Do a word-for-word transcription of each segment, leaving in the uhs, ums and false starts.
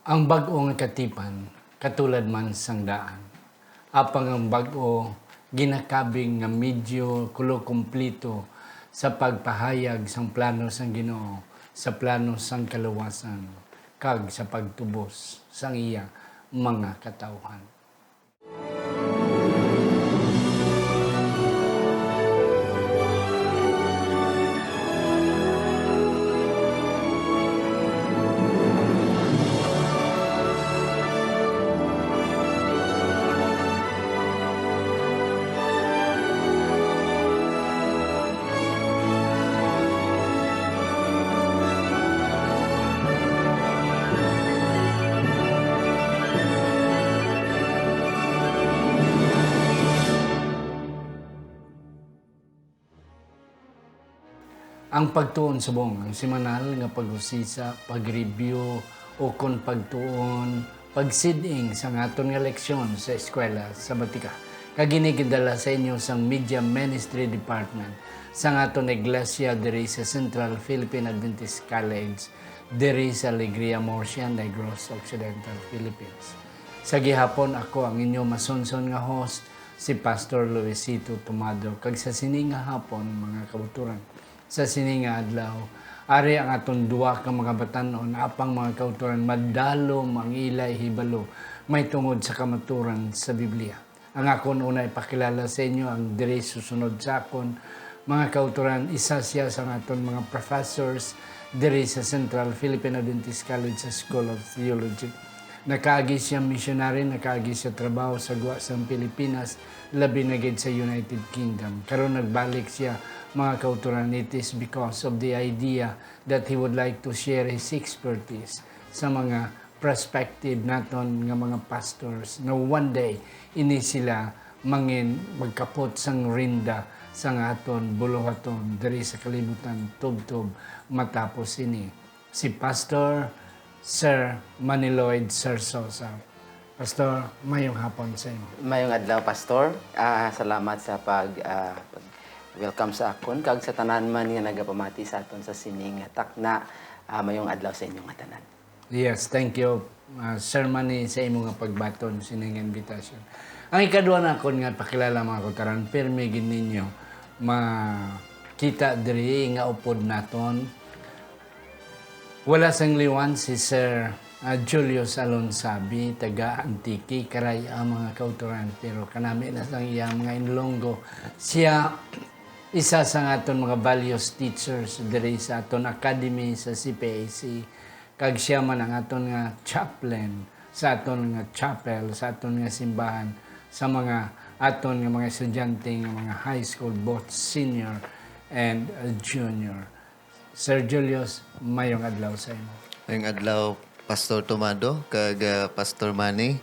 Ang bag-o nga katipan katulad man sang daan, apang ang bag-o ginakabig nga medyo kulo-kumplito sa pagpahayag sang plano sang Ginoo, sa plano sang kaluwasan, kag sa pagtubos sang iya mga katawuhan. Ang pagtuon subong ang semanal nga pag-usisa, pag-review, o kon pagtuon, pagsid-ing sang aton nga leksyon sa eskwela sa Batika. Kag ini gindala sa inyo sang Media Ministry Department sang aton iglesia diri sa Central Philippine Adventist College, diri sa Alegria, Murcia, Negros Occidental, Philippines. Sa gihapon, ako ang inyo masunson nga host, si Pastor Luisito Tomado, kag sa sini nga hapon, mga kauturan, sa sini nga adlaw, ari ang aton duha ka mga batan-on, apang, mga kauturan, madalom ang ila ihibalo may tungod sa kamaturan sa Biblia. Ang akon una ipakilala sa inyo ang diri susunod sa akon, mga kauturan, isa siya sa aton mga professors diri sa Central Philippine Adventist College sa School of Theology. Nakaagi siya missionary, nakaagi siya trabaho sa gwa sang Pilipinas, labi na gid sa United Kingdom. Karon nagbalik siya, mga kauturan, it is because of the idea that he would like to share his expertise sa mga prospective naton nga mga pastors, na one day ini sila mangin magkapot sang rinda sang aton buluhaton diri sa kalibutan tubtob matapos ini. Si Pastor Sir Maniloid Sir Sosa. Pastor, mayong hapon sa imo. Mayong adlaw, Pastor. Ah, salamat sa pag, ah, pag-welcome sa akon, kag sa tanan man nga nagapamati sa aton sa sining nga takna. Ah, mayong adlaw sa inyo nga tanan. Yes, thank you, ah, Sir Manny, sa imo nga pagbaton sining invitation. Ang ikadua nakon nga pakilala, mga kauturan, pirmi gid ninyo makita diri nga upod naton. Wala sang liwan si Sir, ah, Julius Alonsabi, taga Antique, Karay-a, mga kauturan, pero kanami na sang iya mga inlonggo. Siya isa sang aton mga values teachers diri sa aton academy sa C P A C, kag siya man ang aton nga chaplain sa aton nga chapel, sa aton nga simbahan, sa mga aton nga mga estudyante nga mga high school, both senior and, uh, junior. Sir Julius, mayong adlaw sa imo. Mayong adlaw, Pastor Tomado, kag, ah, Pastor Manny,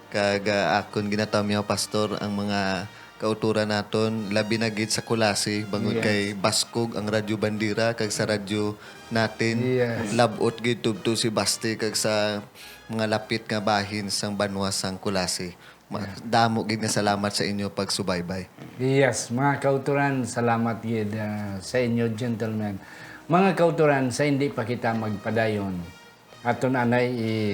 kag, ah, akon ginatamyaw, Pastor, ang mga kauturan naton, labi na gid sa Culasi, bangod Yes. kay baskog ang Radyo Bandera, kag sa radyo natin, Yes. lab-ot gid tubtob si Basti, kag sa mga lapit nga bahin sang banwa sang Culasi. Ma-, Yeah. damo gid nga salamat sa inyo pagsubaybay. Yes, mga kauturan, salamat gid, ah, sa inyo, gentlemen. Mga kauturan, sa hindi pa kita magpadayon, aton anay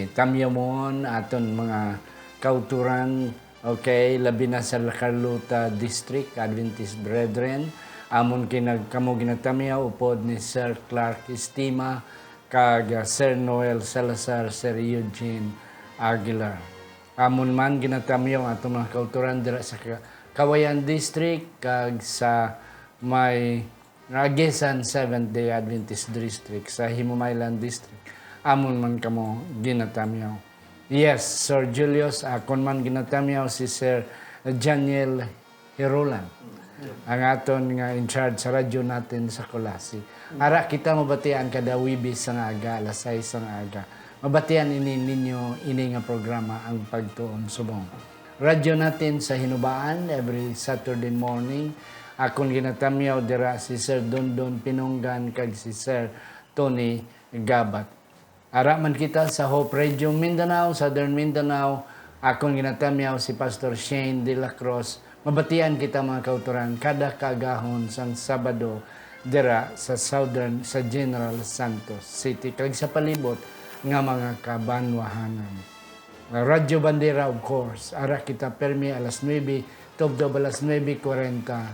itamyamon aton mga kauturan, okay, labi na sa La Carlota District, Adventist Brethren. Amon kinag-, kamo ginatamyaw upod ni Sir Clark Estima kag, ah, Sir Noel Salazar, Sir Eugene Aguilar. Amon man ginatamyaw ang atong mga kauturan dira sa Ka-, Cauayan District kag sa may Aguisan Seventh-day Adventist District, sa Himumaylan District. Amon man kamo ginatamyaw. Yes, Sir Julius, akon man ginatamyaw si Sir Janiel Hirulan, ang aton nga in charge sa radyo natin sa Culasi. Ara kita mabatian kada Huwebes sa nga aga, alas sais sa nga aga. Mabatian ini ninyo ini nga programa, Ang Pagtuon Subong. Radyo natin sa Hinubaan every Saturday morning. Akon ginatamyaw dira si Sir Dondon Pinunggan kag si Sir Tony Gabat. Ara man kita sa Hope Radio Mindanao, Southern Mindanao. Akon ginatamyaw si Pastor Shane de la Cruz. Mabatian kita, mga kauturan, kada kaagahon sang Sabado dira sa Southern, sa General Santos City kag sa palibot. nga mga kabanwahanan. Radyo Bandera, of course, ara kita permi alas nuebe, tubtob alas nuebe kwarenta.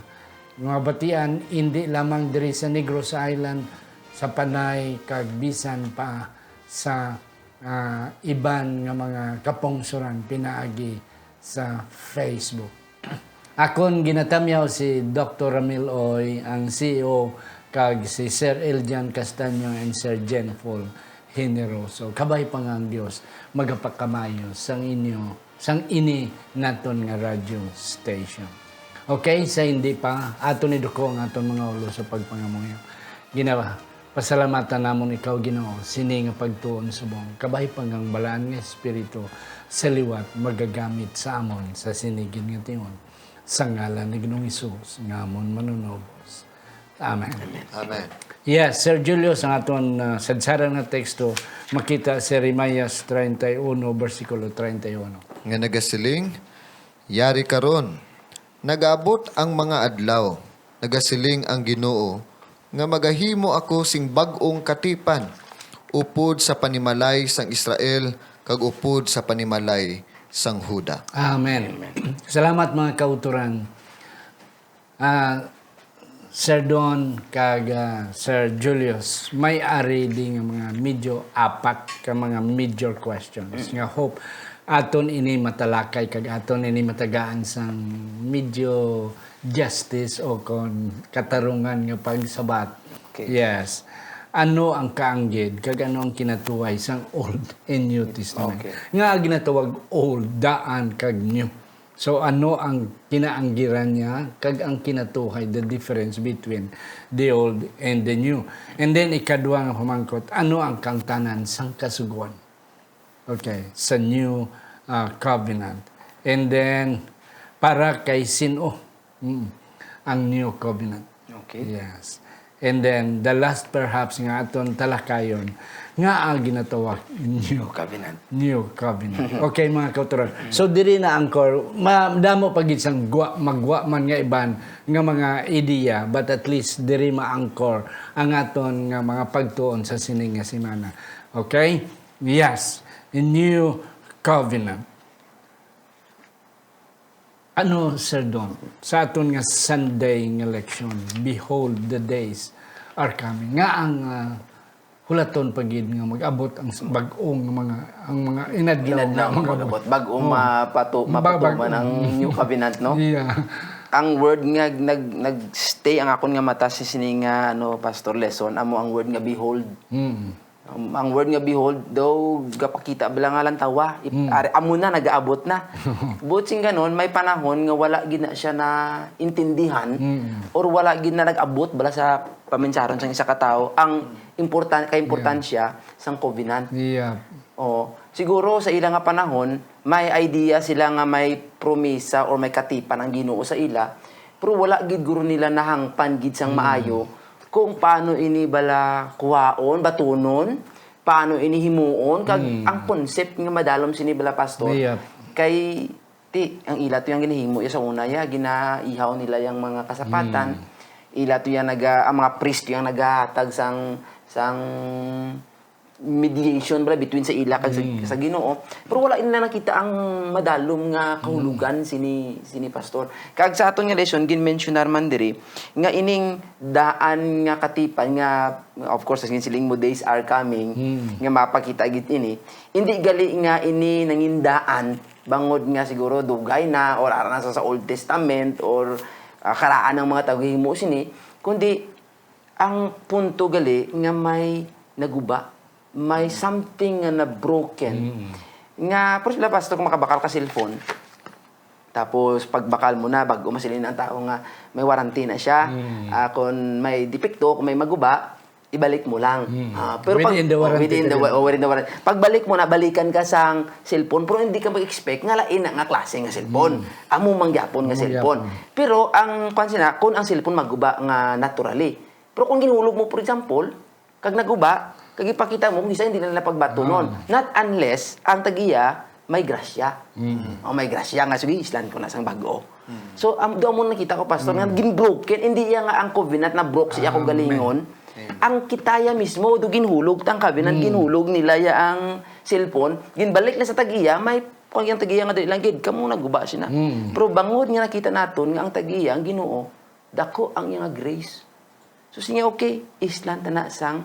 Mga batian, indi lamang diri sa Negros Island, sa Panay, kag bisan pa sa, ah, iban nga mga kapungsoran pinaagi sa Facebook. Akon ginatamyaw si Doktor Ramil Oy, ang C E O, kag si Sir Eljan Castaño and Sir Jen Paul Generoso. Kabay pa nga ang Dios magapakamayo sang inyo, sang ini naton nga radio station. Okay, sa hindi pa, ato ni duko ang aton mga ulo sa pagpangamuyo. Ginawa, pasalamatan namon ikaw, Ginoo, sini nga pagtuon subong. Kabay pa nga ang Balaan nga Espiritu sa liwat magagamit sa amon sa sini gid nga tion. Sa ngalan ni Ginoong Hesus nga amon Manunubos. Amen. Amen. Yes, Sir Julius, ang aton, ah, sadsaran nga teksto makita sa Jeremias treinta y uno, bersikulo treinta y uno. Nga nagasiling, "Yari karon, nagaabot ang mga adlaw, nagasiling ang Ginoo, nga magahimo ako sing bag-ong katipan upod sa panimalay sang Israel kag upod sa panimalay sang Juda." Amen. Amen. Salamat, mga kautoran. Ah, Sir Don kag, ah, Sir Julius, may ari di nga mga medyo apat ka mga major questions nga hope aton ini matalakay kag aton ini matagaan sang medyo justice o kon katarungan nga pagsabat. Okay. Yes. Ano ang kaanggid kag ano ang kinatuhay sang Old and New Testament? Okay. Nga ginatawag Old, daan, kag New. So, ano ang kinaanggiran niya kag ang kinatuhay, the difference between the old and the new? And then, ikadwa nga pamangkot, ano ang kangtanan sang Kasugoan? Okay, sa new, ah, covenant. And then, para kay sin-o, mm, ang new covenant? Okay. Yes. And then, the last perhaps nga aton talakayon, nga ang ginatawag new, new covenant. New covenant. Okay, mga kautoran. So, diri na ang core. Ma-, damo pa gid sang gwa-, magwa man nga iban nga mga ideya, but at least diri ma-anchor ang aton nga mga pagtuon sa sining nga semana. Okay? Yes. New covenant. Ano, Sir Don, sa aton nga Sunday nga leksyon, "Behold, the days are coming." Nga ang, ah, hulaton pa gid nga mag-abot ang s-, bag-ong nga mga, ang mga inadlaw nga mag-abot. Inadlaw nga mag-abot. Bag-ong Oh. mapatu-, Ba-, mapatuman bag-ong. ang new covenant, no? Yeah. Ang word nga nag-, nag-stay ang akon nga mata sa sini nga, ano, Pastor, lesson, amo ang word nga behold. Mm. Um, ang word nga behold, daw gapakita bala nga lantawa. Ip-, Mm. ari, amo na, nagaabot na. Buot sing ganon, may panahon nga wala gid na siya naintindihan Mm. or wala gid na nag-abot bala sa paminsaron sang isa ka tawo ang importan-, kaimportansya sang covenant. Yeah. O, siguro sa ila nga panahon, may idea sila nga may promisa or may katipan ang Ginoo sa ila, pero wala gid guro nila nahangpan gid sang Mm. maayo kung paano ini bala kuhaon, batunon, paano ini himuon, kag Mm. ang concept nga madalom sini bala, Pastor, Yep. kay ti, ang ila to yang ginahimo ya sa una ya, ginaihaw nila yang mga kasapatan. Mm. Ila to yang naga-, ang mga priest yang nagahatag sang, sang mediation bala between sa ila kag sa, Mm. sa Ginoo. Pero wala nila nakita ang madalom nga Mm. kahulugan sini, sini, Pastor. Kag sa aton nga lesson, ginmensyonar man diri nga ining daan nga katipan nga, of course, as siling mo, days are coming, Mm. nga mapakita gid ini. Hindi gali nga ini nangin daan bangod nga siguro dugay na or ara na sa, sa Old Testament or, ah, karaan ang mga tawo gahimo sini, kundi ang punto gali nga may naguba, may something nga na-broken. Mm. Nga, por ejemplo, Pastor, kung makabakal ka cellphone, tapos pagbakal mo na, bag-o masiling ang tao nga may warranty na siya. Mm. Ah, kung may depekto, kung may maguba, ibalik mo lang. Mm. Ah, pero pag, Within the oh, warranty within the period. wa-, oh, within the warranty. Pagbalik mo na, balikan ka sang cellphone, pero hindi ka mag-expect nga lain na nga klase nga cellphone. Mm. Amo man gyapon nga Amo cellphone. gyapon. Pero ang, kwan sina, kung ang cellphone maguba nga naturally, pero kung ginhulog mo, for example, kag naguba, kag ipakita mo, kung isa hindi na nila pagbatunon. Ah. Not unless ang tag-iya may grasya. Mm. O may grasya nga, sige, islan ko na sang bag-o. So, am-, do mo nakita ko, Pastor, nga ginbroken, hindi iya nga ang covenant na broke siya akong Amen. galingon. Ang kita ya mismo, do ginhulog, tang covenant, ginhulog nila ya ang cellphone, ginbalik na sa tag-iya, may kung ang tag-iya nga dali lang gid, kamo naguba siya na. Pero bangod nga nakita naton nga ang tag-iya, ang Ginoo, dako ang iya nga grace. So, siya, okay, islan ta na sang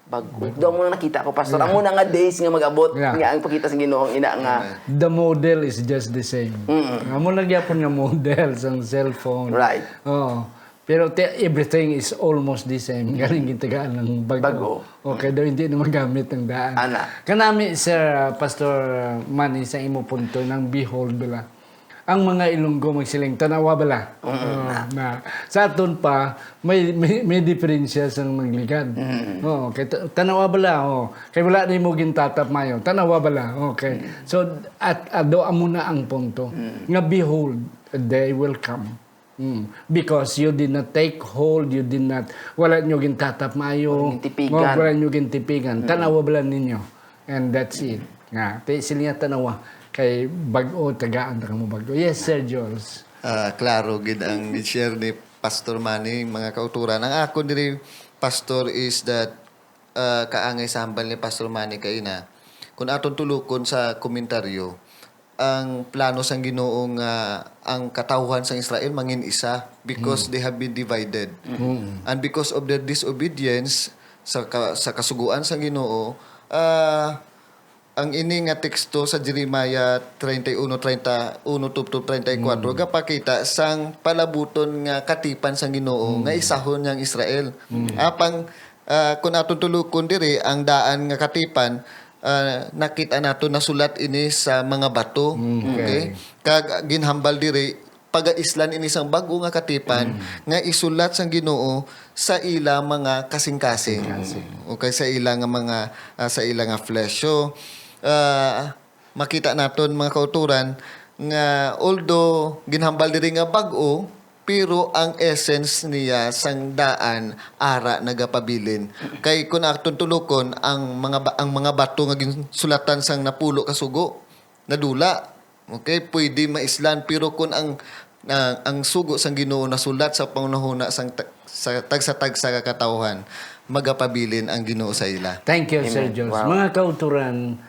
bag-o. Daw mo na nakita ko, Pastor. Amo na nga days nga mag-abot, Yeah. nga ang pakita sa Ginoo, ang ina nga. The model is just the same. Amo lang gyapon nga model sang cellphone. Right. Oo. Pero ti- everything is almost the same. Galing gitagaan ng bago. Bago. Okay, daw hindi na magamit ang daan. Ana. Kanami, Sir, uh, Pastor, uh, Manny, sa imo punto, nang behold bala. Ang mga Ilonggo magsiling, tanawa bala. Mm, Oo, na. na. Sa aton pa, may, may, may diferensya sa magligad. Oo, kay ta- tanawa bala, oh. Kay wala na mo gintatap mayo. Tanawa bala, okay. So, at ado amo na ang punto. Nga behold, a day will come. Mm. Because you did not take hold, you did not, wala nyo gintatap mayo. Wala gintipigan. Wala nyo gintipigan. Tanawa bala ninyo. And that's it. Nga, ti sila nga tanawa. Kay bag-o, tagaan ta kamo bag-o. Yes, Sir Jules. Ah, klaro gid ang share ni Pastor Manny, mga kauturan. Ang akon diri, Pastor, is that ah, kaangay sa hambal ni Pastor Manny kaina, kung aton tulukon sa komentaryo, ang plano sang Ginoo nga ang katawhan sang Israel mangin isa because they have been divided. And because of their disobedience sa ka- sa kasugoan sang Ginoo, ah, ang ini nga teksto sa Jeremiah treinta y uno, treinta y uno tubtob treinta y cuatro gapakita sang palabuton nga katipan sang Ginoo nga isahon niya ang Israel. Apang ah, kung aton tulukon diri ang daan nga katipan, ah, nakita nato nasulat ini sa mga bato. Mm, okay. Okay? Kag ginhambal diri pagaislan ini sang bag-o nga katipan nga isulat sang Ginoo sa ila mga kasing-kasing. Okay, sa ila nga mga ah, sa ila nga flesh. So, ah, makita naton mga kauturan nga although ginhambal diri nga bag-o, pero ang essence niya sang daan ara nagapabilin. Kay kun aton tulukon ang mga ba- ang mga bato nga ginsulatan sang napulo ka sugo, nadula. Okay, pwede maislan, pero kun ang ah, ang sugo sang Ginoo nasulat sa panghunahuna sang ta- sa tagsa-tagsa ka katawhan, magapabilin ang Ginoo sa ila. Thank you, Sir Amen. Jules. Wow. Mga kauturan,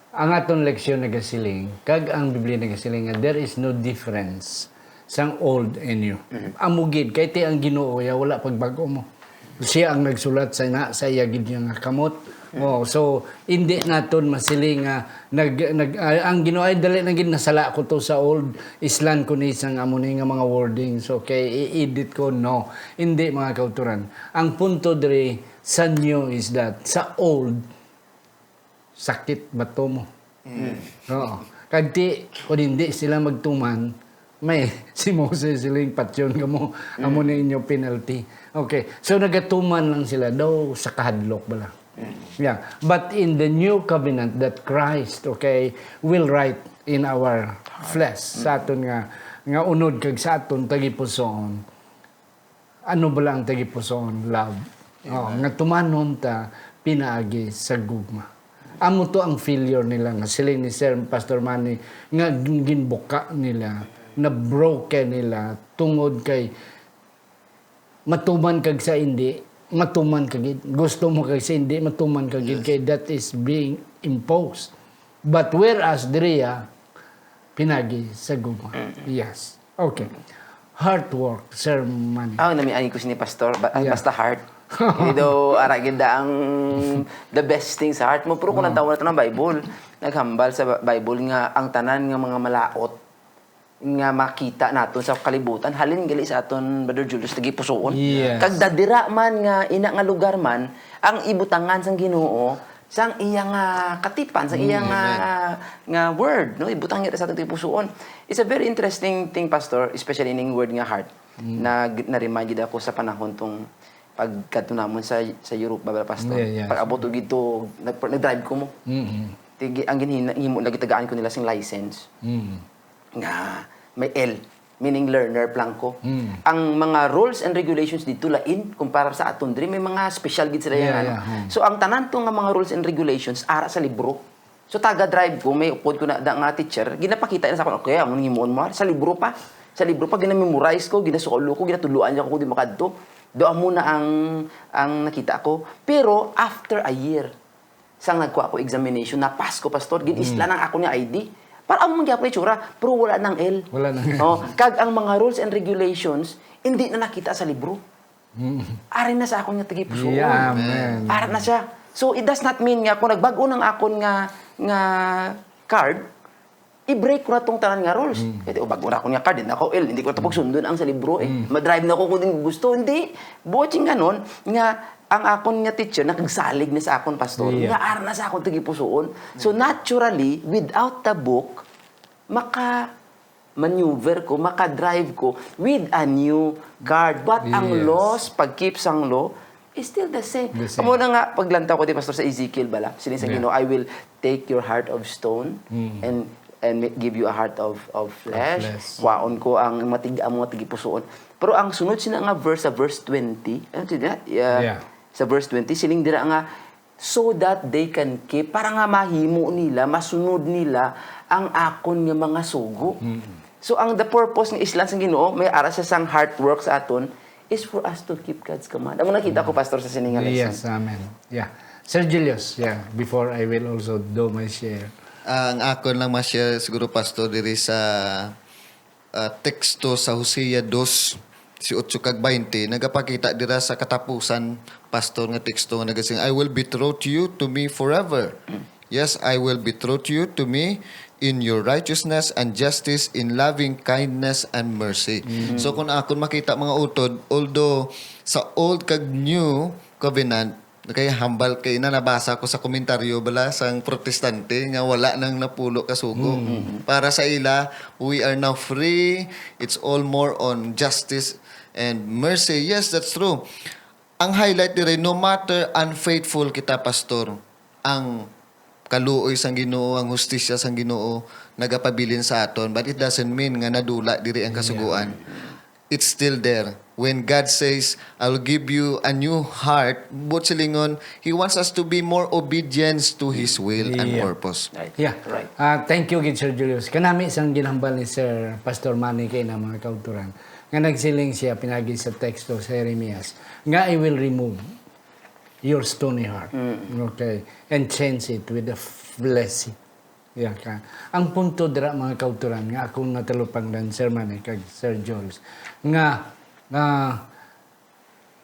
ang aton leksyon nagasiling, kag ang Biblia nagasiling nga there is no difference sang old and new. Amo gid, kay ti ang Ginoo ya wala pagbag-o mo. Siya ang nagsulat sa na sa iya gid nga kamot. Oh, so hindi naton masiling nga nag, nag ah, ang Ginoo ay dali na gid nasala ko to sa old, islan ko ni sang amo ni nga mga wordings. Okay, i-edit ko, no. Hindi, mga kauturan. Ang punto diri sa new is that sa old, sakit bato mo. Oo. Kag ti, kung hindi sila magtuman, may si Moses siling patyon kamo, amo na inyo penalty. Okay. So, nagatuman lang sila daw sa kahadlok bala. Yeah. But in the new covenant that Christ, okay, will write in our flesh, sa aton nga nga unod kag sa aton tagipusoon, ano bala ang tagipusoon? Love. Oh, nga tumanon ta pinaagi sa gugma. Amo to ang failure nila nga siling ni Sir Pastor Manny nga gin- ginbuka nila, na broken nila tungod kay matuman kag sa indi, matuman ka gid. Gusto mo kag sa indi, matuman ka gid kay that is being imposed. But whereas diriya, pinagi sa gugma. Yes. Okay. Heart work, Sir Manny. Ah, namiani ko sini, Pastor. Ba- ah, Yeah. Basta heart. Hindi daw ara gid ang the best thing sa heart mo. Pero kung ang tawag natin ng Bible, naghambal sa Ba- Bible nga ang tanan nga mga malaot nga makita naton sa kalibutan, halin gali sa aton, Brother Julius, tagipusoon. Yes. Kag dadira man nga ina nga lugar man, ang ibutangan sang Ginoo, sang iya nga katipan, sang iya nga, nga word, no? Ibutang niya sa aton tagipusoon. It's a very interesting thing, Pastor, especially ning word nga heart. Nag, na-remind gid ako sa panahon tong pagkadto namon sa sa Europa, Pastor. Yeah, yeah. Pag-abot ko dito, nag, nag-drive ko mo. Mhm. Tigi, ang ginhimo, nagitagaan ko nila sing license Mhm. nga may L, meaning learner, plangko. Mm. Ang mga rules and regulations dito lain kumpara sa aton diri, may mga special gid sila Yeah, yan, ano? Yeah, hmm. So ang tanan to nga mga rules and regulations ara sa libro. So taga drive ko, may upod ko na da nga teacher, ginapakita na sa akon, okay, ang himuon mo sa libro pa. Sa libro pa, gina-memorize ko, ginasulo ko, ginatudloan niya ko kung di makadto. Do amo na ang, ang nakita ko. Pero after a year, sang nagkuha ko examination, na-pass ko, Pastor, gin-isla ang ako nga I D. Para amo man gyapon itsura, pero wala nang L. Wala nang L. Oh, kag ang mga rules and regulations, hindi na nakita sa libro. Mm. Ari na sa akon nga tagipusoon. Yeah, amen. Ari na siya. So, it does not mean nga kung nagbag-o nang akon nga, nga card, i-break ko na tong tanan nga rules. Mm. Kaya, o, bag-o na akon nga card, di na ako, el, hindi ko na to pagsundon ang sa libro, eh. Mm. Madrive na ako kung di ko gusto. Hindi. Buot sing ganon, nga ang akon nga teacher, nakagsalig na sa akon, pastor. Yeah. Nga ara na sa akon tagipusoon. So, naturally, without the book, maka-maneuver ko, maka-drive ko with a new card. But ang Yes. laws, pag-keep sang law, is still the same. The same. Amo na nga, paglantaw ko di, pastor, sa Ezekiel bala, siling sa Yeah. Ginoo, "I will take your heart of stone Mm. and, and ma-, give you a heart of, of flesh." flesh. Kwaon ko ang matig-, ang mga tagipusoon. Pero ang sunod sina nga verse, sa verse twenty, ano to na? Yeah. Yeah. Sa verse twenty, siling dira nga, "So that they can keep," para nga mahimo nila, masunod nila ang akon nga mga sugo. Mm. So, ang the purpose nga islan sang Ginoo, may ara siya sang heart work sa aton, is for us to keep God's command. Amo nakita ko, Mm. Pastor, sa sini nga lesson. Yes, amen. Yeah. Sir Julius, yeah, before I will also do my share. Ang akon lang ma-share siguro, Pastor, diri sa, ah, teksto sa Hosea dos, si otso kag baynte, nagapakita dira sa katapusan, Pastor, nga teksto nga nagasing, "I will betroth you to me forever. Yes, I will betroth you to me in your righteousness and justice, in loving kindness and mercy." Mm. So, kung akon makita, mga utod, although sa Old kag New Covenant, kay hambal kay na nabasa ko sa komentaryo bala sang protestante nga wala nang napulo ka sugo. Mm. Para sa ila, we are now free. It's all more on justice and mercy. Yes, that's true. Ang highlight diri, no matter unfaithful kita, Pastor, ang kaluoy sang Ginoo, ang hustisya sang Ginoo nagapabilin sa aton, but it doesn't mean nga nadula diri ang Yeah. kasugoan. It's still there. When God says, "I will give you a new heart," buot silingon, He wants us to be more obedience to His will and Yeah. purpose. Right. Yeah. Right. Ah, thank you gid, Sir Julius. Kanami sang ginhambal ni Sir Pastor Manny kay na mga kauturan, nga nagsiling siya pinagi sa teksto sa Jeremias, nga, "I will remove your stony heart." Mm. Okay. "And change it with a flesh." Yeah, ka. Ang punto dira, mga kauturan, nga akong natalupangdan, Sir Manny kag Sir Jules, nga, nga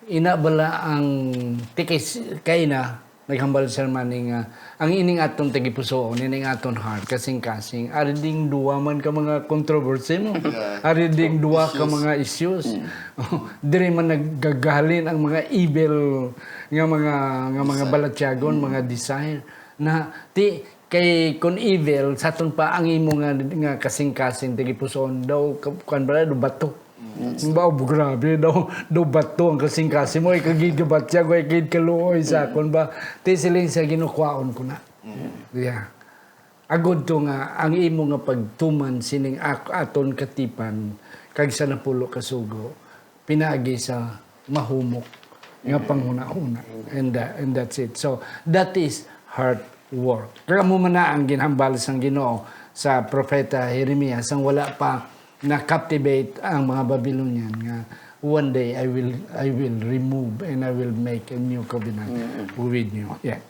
ina bala ang tikis kay na naghambal, Sir Manny, nga ang ining aton tagipusoon, ining aton heart, kasing-kasing, ari ding duwa man ka mga controversy mo. Yeah. Ari ding duwa ka Issues. mga issues. Mm. Diri man naggagalin ang mga evil nga mga, nga mga Desire. balatyagon, Mm. mga desire. Na, ti, kay kun evil, sa aton pa ang imo nga, nga kasing-kasing, tagipusoon daw, ka-, kuwan ba, daw bato. Mm. Ba, oh, grabe, daw, daw bato ang kasing-kasing mo, ikaw gid kabatyag, ikaw gid kaluoy sa Mm. akon ba? Ti siling sa Ginoo, kwaon ko na. Mm. Yeah. Agod to nga, ang imo nga pagtuman sining ak-, aton katipan, kag sa napulo ka sugo, pinaagi sa mahumok nga Mm. panghunahuna. Mm. And, uh, and that's it. So, that is heart work. Kag amo man na ang ginhambal sang Ginoo sa propeta Jeremias, sang wala pa na-captivate ang mga Babylonian, nga, "One day I will, I will remove and I will make a new covenant Mm-mm. with you." Yeah.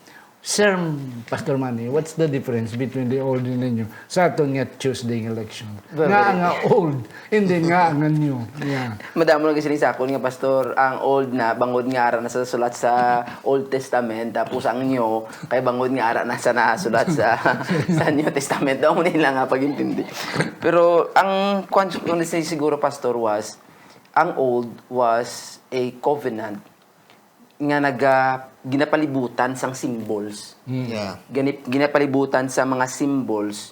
Sir, Pastor Manny, what's the difference between the old and the new sa aton nga Tuesday nga leksyon? Very Nga good. nga old, and then nga nga new. Yeah. Madamo nagsiling sa akon nga, "Pastor, ang old na, bangod nga ara na sa sulat sa Old Testament, tapos ang new, kay bangod nga ara na sa nasulat sa, sa New Testament." Daw nila nga pag-intindi. Pero ang kwan, kung siguro, Pastor, was, ang old was a covenant nga naga-, ginapalibutan sang symbols. Mm. Yeah. Gani-, ginapalibutan sa mga symbols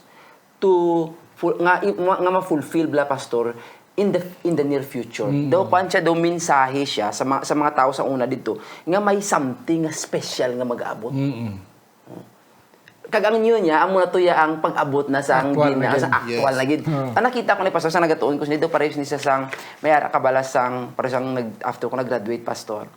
to fu-, nga, nga ma-fulfill bala, Pastor, in the, in the near future. Mm. Daw, kwan siya, daw mensahe siya sa ma-, sa mga tao sa una dito nga may something nga special nga mag-abot. Mm. Kag ang new niya, amo na to ya ang pag-abot na sa ang Actual gina-, na sa gid. actual Yes. na gid. Oo. Ang nakita ko ni Pastor, sa nagatuon ko sini, daw pareho ni sa sang, may ara ka bala sang, pareho sang nag-, after ko nag-graduate, Pastor.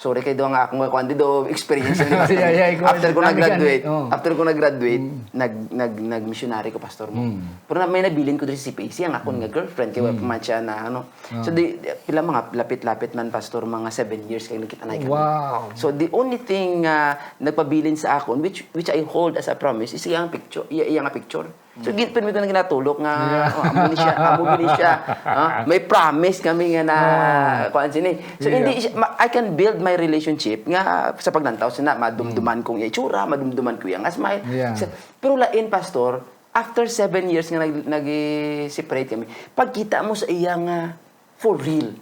Sorry kay do nga akong kuan, di do experience ni Pastor. Yeah, yeah, ikaw, after ko nag-graduate, oh. After ko nag-graduate, nag, nag, nag-missionary ko, Pastor, mo. Mm. Pero na, may nabilin ko diri sa C P A C, ang akon nga girlfriend, kay wala pa man siya na, ano. Oh. So, di, pila mga lapit-lapit man, Pastor, mga seven years kay nagkita na kami. Wow. So, the only thing, ah, nagpabilin sa akon, which, which I hold as a promise, is iyang picture, iya, iya nga picture. So, gin-, pirmi ko na ginatulok nga, yeah, oh, amo ni siya, amo gini siya. Ah, may promise kami nga na, oh, kuan sini. So, yeah, hindi siya, ma-, I can build my relationship nga sa paglantaw sina, madumduman kong itsura, madumduman ko yung smile. Yeah. Sa, pero lain, Pastor, after seven years nga nag-, nag-separate kami, pagkita mo sa iya nga for real.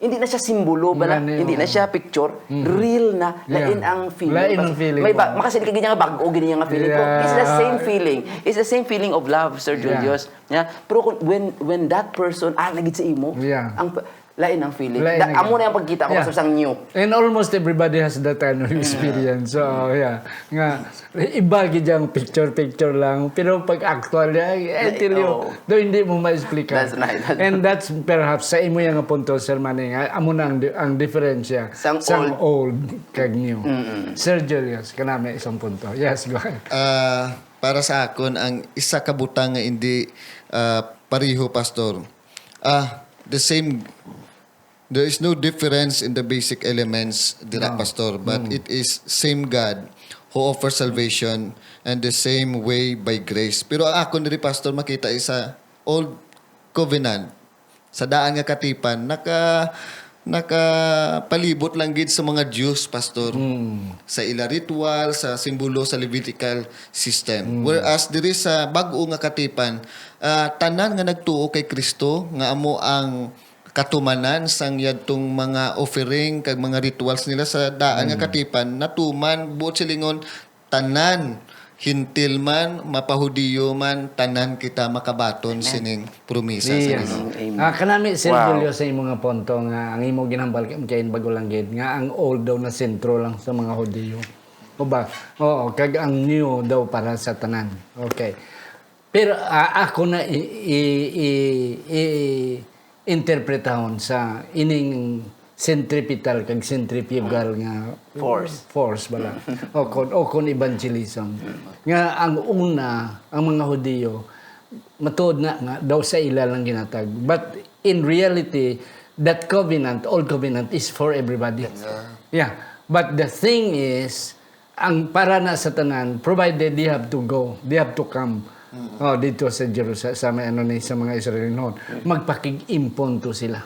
Hindi na siya simbolo, bala. Hindi na siya picture. Mm-hmm. Real na. Yeah. Lain ang feeling. Lain ang feeling. May ba, makasili ka ganyan nga bag-o, ganyan nga feeling. Pero it's the same feeling. It's the same feeling of love, Sir Julius. Yeah. Pero kung, when, when that person, ah, nagit sa imo, ang pa-, lain ang feeling. Lain ang amo na yung pagkita ko, yeah, sa sang new. And almost everybody has that kind of experience. So, yeah. Nga, iba gid ang picture-picture lang, pero pag actual, I, I tell you, oh, do hindi mo ma-explica. That's right. And that's perhaps sa imo yang punto, Sir Manny, nga amo na ang di-, ang diferensya sang old kag new. Mm-mm. Sir Julius, kanami isang punto. Yes, go ahead. Ah, para sa akon, ang isa ka butang nga hindi, ah, pareho, Pastor. Ah, the same There is no difference in the basic elements dira, Pastor, but it is same God who offers salvation and the same way by grace. Pero ang akon diri, Pastor, makita is sa Old Covenant. Sa daan nga katipan, naka-, nakapalibot lang gid sa mga Jews, Pastor. Sa ila ritual, sa simbolo sa Levitical system. Whereas diri sa bag-o nga katipan, ah, tanan nga nagtuo kay Kristo, nga amo ang katumanan sang yadtong mga offering kag mga rituals nila sa daan nga katipan, natuman, buot silingon, tanan, Gentil man, mapahudiyo man, tanan kita makabaton sining promisa sa Ginoo. Amen. Ah, kanami, Sir Julio, sa imo nga punto nga ang imo ginhambal kay, kay bago lang gid nga ang old daw na sentro lang sa mga Hudiyo. O ba? Oo, kag ang new daw para sa tanan. Okay. Pero, ah, ako na i-, i-, i-, i-, interpretahon sa ining centripetal kag centrifugal nga force, force bala. O kon, o kon evangelism. Nga ang una, ang mga Hudiyo, matuod na nga daw sa ila lang ginatag. But in reality, that covenant, old covenant, is for everybody. Yeah. Yeah. But the thing is, ang para na sa tanan, provided they have to go, they have to come. Oh, dito sa Jerusalem, sa may ano ni, sa mga Israelinon, magpakig-impon to sila.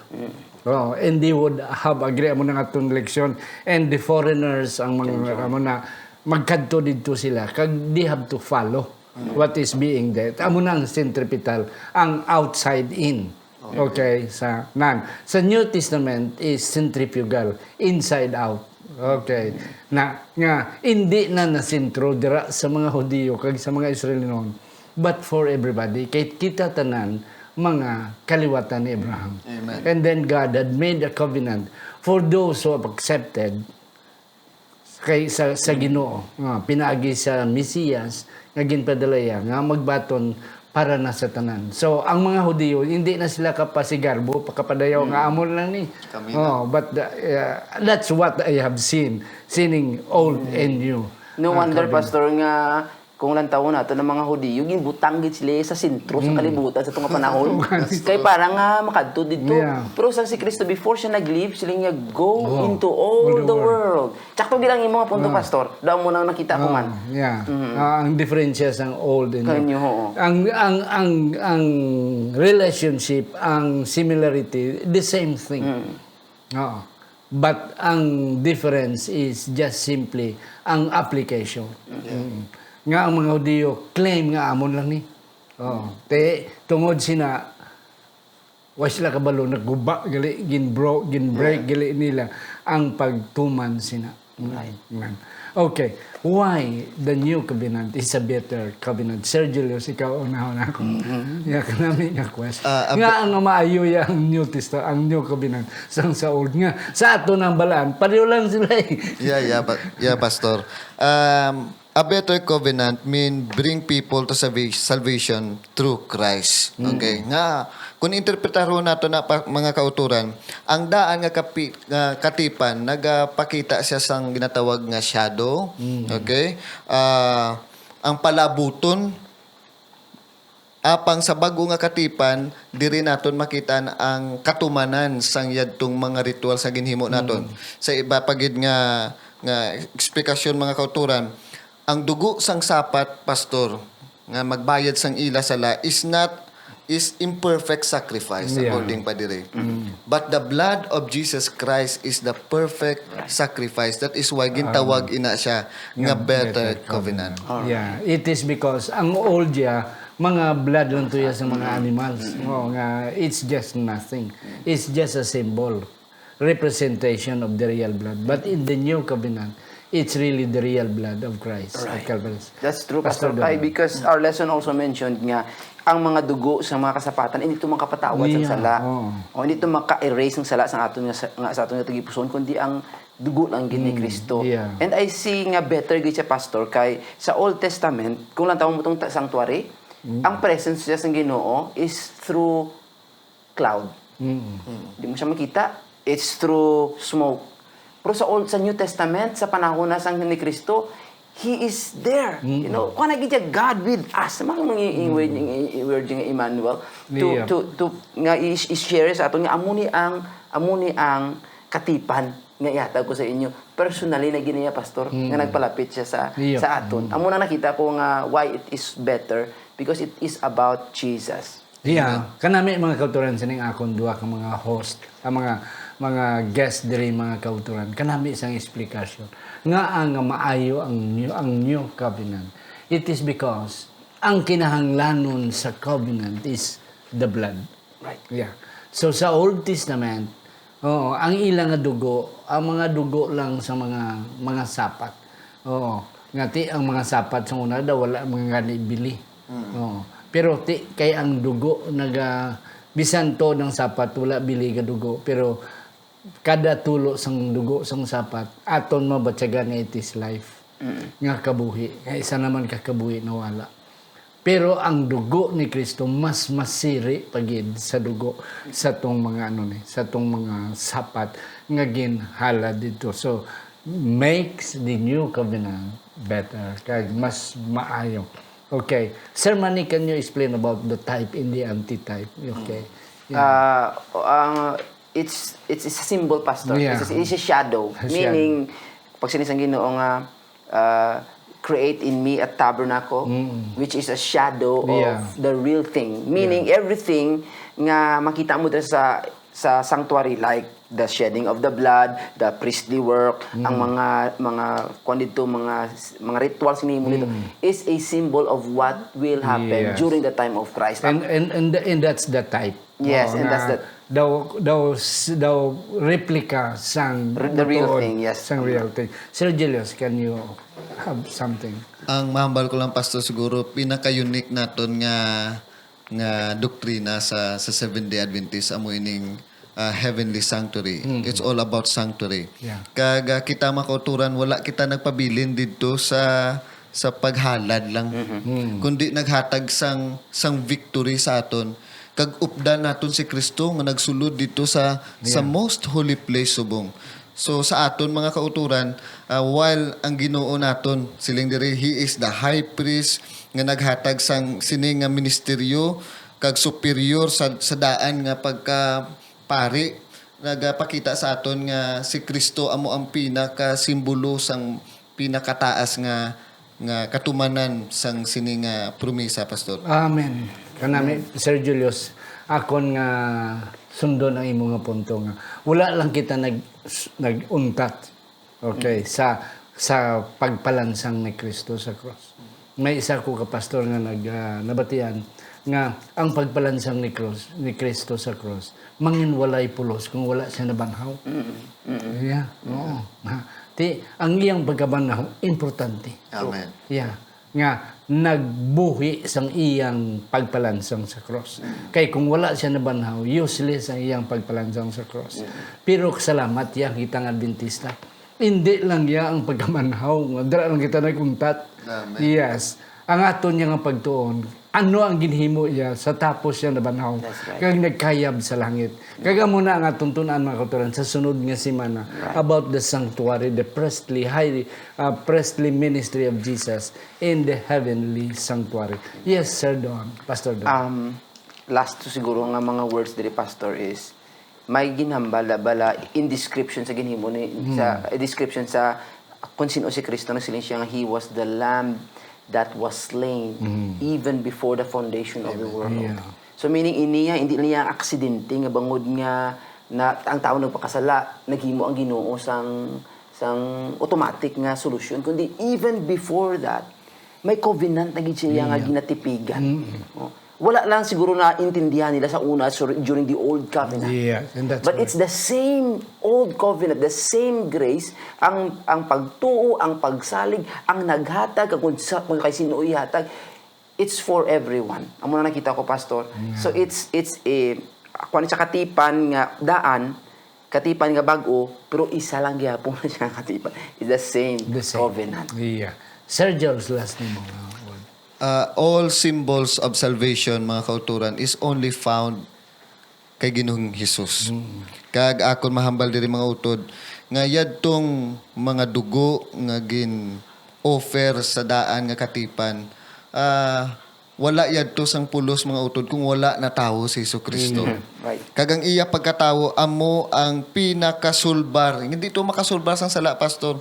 Oh, and they would have agree, amo na nga atong leksyon, and the foreigners, ang mga, amo na, magkadto dito sila, kag they have to follow what is being there. Amo na ang centripetal, ang outside in. Okay, sa nan. Sa New Testament is centrifugal, inside out. Okay. Na, nga, hindi na nasentro dira sa mga Hudiyo kag sa mga Israelinon, but for everybody. Kay kita tanan, mga kaliwatan ni Abraham. Amen. And then God had made a covenant for those who have accepted kay sa, sa Ginoo, nga pinaagi sa Mesiyas nga ginpadala iya nga magbaton para na sa tanan. So, ang mga Hudiyo, hindi na sila kapasigarbo, pakapadayaw nga amo lang ni. Kami na. Oh, but the, uh, that's what I have seen, sining old and new. No wonder, Pastor, nga kung lantawon nato ng mga Hudiyo, ginbutang gid sila sa sentro sa kalibutan sa tunga panahon. Kay para nga makadto dito. Yeah. Pero sa si Kristo, before siya nag-leave, sila niya, "Go into all the world." Sakto gid ang imo nga punto, Pastor. Daw mo nang nakita ko man. Yeah. Ah, ang diferensya sang old and new. Kanyo, oo. Ang, ang, ang, ang relationship, ang similarity, the same thing. Oo. But ang difference is just simply ang application. Mm. Nga ang mga Hudiyo claim nga amon lang ni. Oo. Te, tungod sina, wa sila kabalo, nagguba gali, ginbro-, ginbreak gali nila ang pagtuman sina. Right. Amen. Okay. Why the new covenant is a better covenant? Sir Julius, ikaw, unahon ako. Mm-hmm. Ya, kanami nga question. Ah, ab- Nga ang maayo ya ang New Testament, ang New Covenant, sang sa Old nga. Sa ato nang balaan, pareho lang sila eh. Yeah, yeah, pa-, yeah, Pastor. Um, A better covenant mean bring people to salva-, salvation through Christ. Mm. Okay? Nga, kung interpretaron nato na pa, mga kauturan, ang daan nga kapi-, nga katipan, nagapakita siya sang ginatawag nga shadow. Mm. Okay? Ah, ang palabuton, apang sa bag-o nga katipan, diri naton makita ang katumanan sang yadtong mga ritual sa ginhimo naton. Mm. Sa iba pa gid nga, nga eksplikasyon, mga kauturan, ang dugo sang sapat, Pastor, nga magbayad sang ila sala is not, is imperfect sacrifice, yeah, according pa diri. Mm. But the blood of Jesus Christ is the perfect sacrifice. That is why gintawag, um, ina siya nga, yeah, better, better covenant, covenant. Alright. Yeah, it is because ang old, yeah, mga blood lang to, yeah, sa mga animals. Mm. Oh, nga, it's just nothing. It's just a symbol, representation of the real blood. But in the new covenant, it's really the real blood of Christ at, right, Calvary. That's true, Pastor, Pastor Kai, Dodon, because our lesson also mentioned nga ang mga dugo sa mga kasapatan, hindi ito makapatawad sa, yeah, sala. Oo. O hindi ito maka-erase ng sala sa aton nga sa, nga sa aton nga tagipusoon, kundi ang dugo lang gid ni, mm, Kristo. Yeah. And I see nga better gid siya, Pastor, kay sa Old Testament, kung lantawon mo tong ta-, sanctuary, mm, ang presence siya sang Ginoo is through cloud. Mm. Mm. Di mo siya makita. It's through smoke. Pero sa Old, sa New Testament, sa panahon na sang ni Kristo, He is there. Mm. You know, kuha na gid siya, God with us. Mga, mga i-, i-, word, i-, i-, word nga Emmanuel. To, yeah, to, to, nga i-, i-share sa aton nga amo ni ang, amo ni ang katipan nga ihatag ko sa inyo. Personally na gid niya, Pastor, nga, mm, nagpalapit siya sa, yep, sa aton. Mm. Amo na nakita ko nga why it is better, because it is about Jesus. Yeah, amen. Kanami, mga kauturan, sining akon duha ka mga host, ang mga, mga guest diri, mga kauturan, kanami sang explanation nga ang maayo ang new, ang new covenant. It is because ang kinahanglanon sa covenant is the blood. Right. Yeah. So, sa Old Testament, oo, ang ila nga dugo, ang mga dugo lang sa mga, mga sapat. Oo. Nga ti ang mga sapat sa una daw, wala man gani bili. Mm. Oo. Pero ti, kay ang dugo naga-, bisan to ng sapat, wala bili nga dugo. Pero kada tulo sang dugo sang sapat, aton mabatyagan nga it is life, mm, nga kabuhi. Nga isa naman ka kabuhi nawala. Pero ang dugo ni Kristo mas masiri pa gid sa dugo sa tong mga, ano ni, sa tong mga sapat nga ginhalad dito. So, makes the new covenant better, kag mas maayo. Okay. Sir Manny, can you explain about the type and the antitype? Okay. Yeah. Ah, ang, it's, it's, it's a symbol, Pastor. Yeah. It's a, it's a shadow. A shadow. Meaning, pag sinisang Ginoo nga, uh, "Create in me a tabernacle," mm, which is a shadow, yeah, of the real thing. Meaning, yeah, everything nga makita mo dira sa, sa sanctuary, like the shedding of the blood, the priestly work, mm, ang mga, mga, kuwan dito, mga, mga rituals nga nimo dito, mm, is a symbol of what will happen, yes, during the time of Christ. And, and, and, and that's the type. Yes, oo, and that's nga the daw, daw, s-, daw replika sang, r-, the real matuod, thing, yes, sang real thing. Sir Julius, can you have something? Ang mahambal ko lang, Pastor, siguro pinaka-unique naton nga, nga doktrina sa, sa Seventh-day Adventist amo ining, ah, heavenly sanctuary. Mm. It's all about sanctuary. Yeah. Kag, ah, kita, mga kauturan, wala kita nagpabilin didto sa, sa paghalad lang, mhm, mm, kundi naghatag sang, sang victory sa aton. Kag updan naton si Kristo nga nagsulod dito sa, sa, yeah, most holy place subong. So, sa aton, mga kauturan, ah, while ang Ginoo naton, siling diri, He is the high priest nga naghatag sang sini nga ministeryo kag superior sa, sa daan nga pagkapari, nagapakita sa aton nga si Kristo amo ang pinakasimbolo sang pinakataas nga nga katumanan sang sini nga promesa, Pastor. Amen. Kanami, amen, Sir Julius, akon nga sundon ang imo nga punto nga wala lang kita nag-, nag-untat, okay, mm, sa, sa pagpalansang ni Kristo sa cross. May isa ko ka pastor nga nag-, ah, nabatian nga ang pagpalansang ni cross, ni Kristo sa cross, manginwalay pulos kung wala siya nabanhaw. Mm, mm. Yeah, mm, oo. Ha, ti, ang iyang pagkabanhaw, importante. Amen. Yeah. Nga nagbuhi sang iyang pagpalansang sa cross. Mm. Kay kung wala siya nabanhaw, useless ang iyang pagpalansang sa cross. Mm. Pero salamat, yeah, kita nga Adventista. Hindi lang iya ang pagkabanhaw, nga dira lang kita nag-untat. Amen. Yes. Ang aton niya nga pagtuon, ano ang ginhimo iya sa tapos siya nabanhaw? That's right. Kag nagkayab sa langit. Kag amo na ang aton tun-an, mga kauturan, sa sunod nga semana Right. about the sanctuary, the priestly, high, uh, priestly ministry of Jesus in the heavenly sanctuary. Yes, Sir Don, Pastor Don. Um, last to siguro nga mga words diri, Pastor, is may ginhambal na bala in description sa ginhimo ni sa eh, description sa kung sino si Kristo, nagsiling siya nga he was the lamb that was slain even before the foundation of the world. Yeah. So meaning, ini niya, hindi niya aksidente nga bangod nga na ang tao nagpakasala, naghimo ang Ginoo sang sang automatic nga solusyon, kundi even before that, may covenant na gid siya nga Yeah. ginatipigan. Oh. Wala lang siguro naintindihan nila sa una, so during the old covenant. Yes, and that's But right. It's the same old covenant, the same grace, ang ang pagtuo, ang pagsalig, ang naghatag, ang kung, sa, kung kay sino ihatag, it's for everyone. Amo na nakita ko, Pastor. So it's it's a kuan siya, katipan nga daan, katipan nga bag-o, pero isa lang gyapon na siya katipan. It's the same, The same. Covenant. Yeah. Sir Jules, last nimo nga word. Uh, all symbols of salvation, mga kauturan, is only found kay Ginoong Jesus. Kag akon mahambal diri, mga utod, nga yadtong mga dugo nga gin-offer sa daan nga katipan, ah, wala yadto sang pulos, mga utod, kung wala natawo si Jesu Cristo. Right. Kag ang iya pagkatawo amo ang pinakasulbar. Hindi to makasulbar sang sala, Pastor.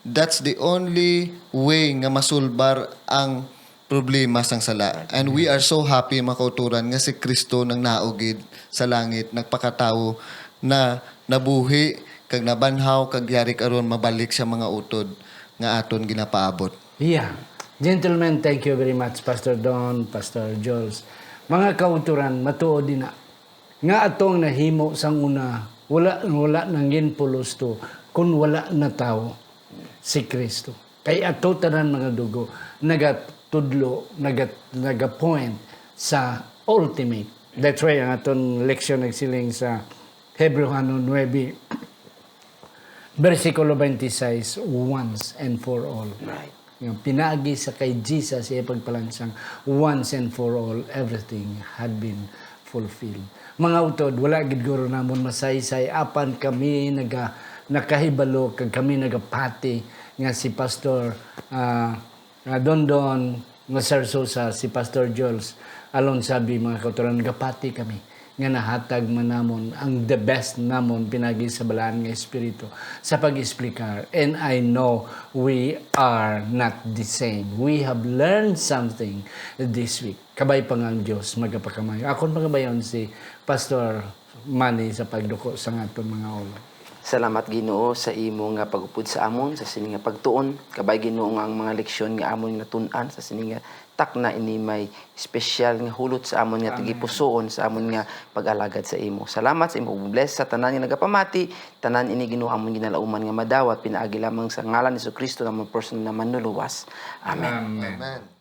That's the only way nga masulbar ang problema sang sala. And we are so happy, mga kauturan, nga si Cristo nang naugid sa langit, nagpakatawo, na nabuhi, kag nabanhaw, kag yari karon mabalik siya, mga utod, nga aton ginapaabot. Yeah. Gentlemen, thank you very much, Pastor Don, Pastor Jules. Mga kauturan, matuod din na nga atong nahimo sang una, wala wala nang ginpulos to kun wala natawo si Kristo. Kay ato tanan, mga dugo, nagatudlo, nagat, nagapoint sa ultimate. That's why ang aton leksyon nagsiling sa Hebreano nuebe, bersikulo twenty-six, once and for all. Right. Nga pinaagi sa kay Jesus, iya pagpalansang, once and for all, everything had been fulfilled. Mga utod, wala gid guro namon masaysay apan kami naga, nakahibalo kag kami nagapati nga si Pastor, ah, ah, Dondon nga Sir Sosa, si Pastor Jules Alonsabi, mga kauturan, nagapati kami nga nahatag man namon ang the best namon pinagi sa Balaan nga Espiritu sa pag-explicar. And I know we are not the same. We have learned something this week. Kabay pa nga ang Dios magapakamay. Akon pangabayon si Pastor Manny sa pagduko sa aton mga ulo. Salamat, Ginoo, sa imo nga pag-upod sa amon sa sini nga pagtuon. Kabay, Ginoo, nga ang mga leksyon nga amon natun-an sa sini nga takna ini may espesyal nga hulot sa amon nga tagipusoon sa amon nga pag-alagad sa imo. Salamat sa imo pag-bless sa tanan nga nagapamati, tanan ini, Ginoo, amon ginalauman nga madawat pinaagi lamang sa ngalan ni Jesu-Cristo, namon personal na Manluluwas. Amen. Amen.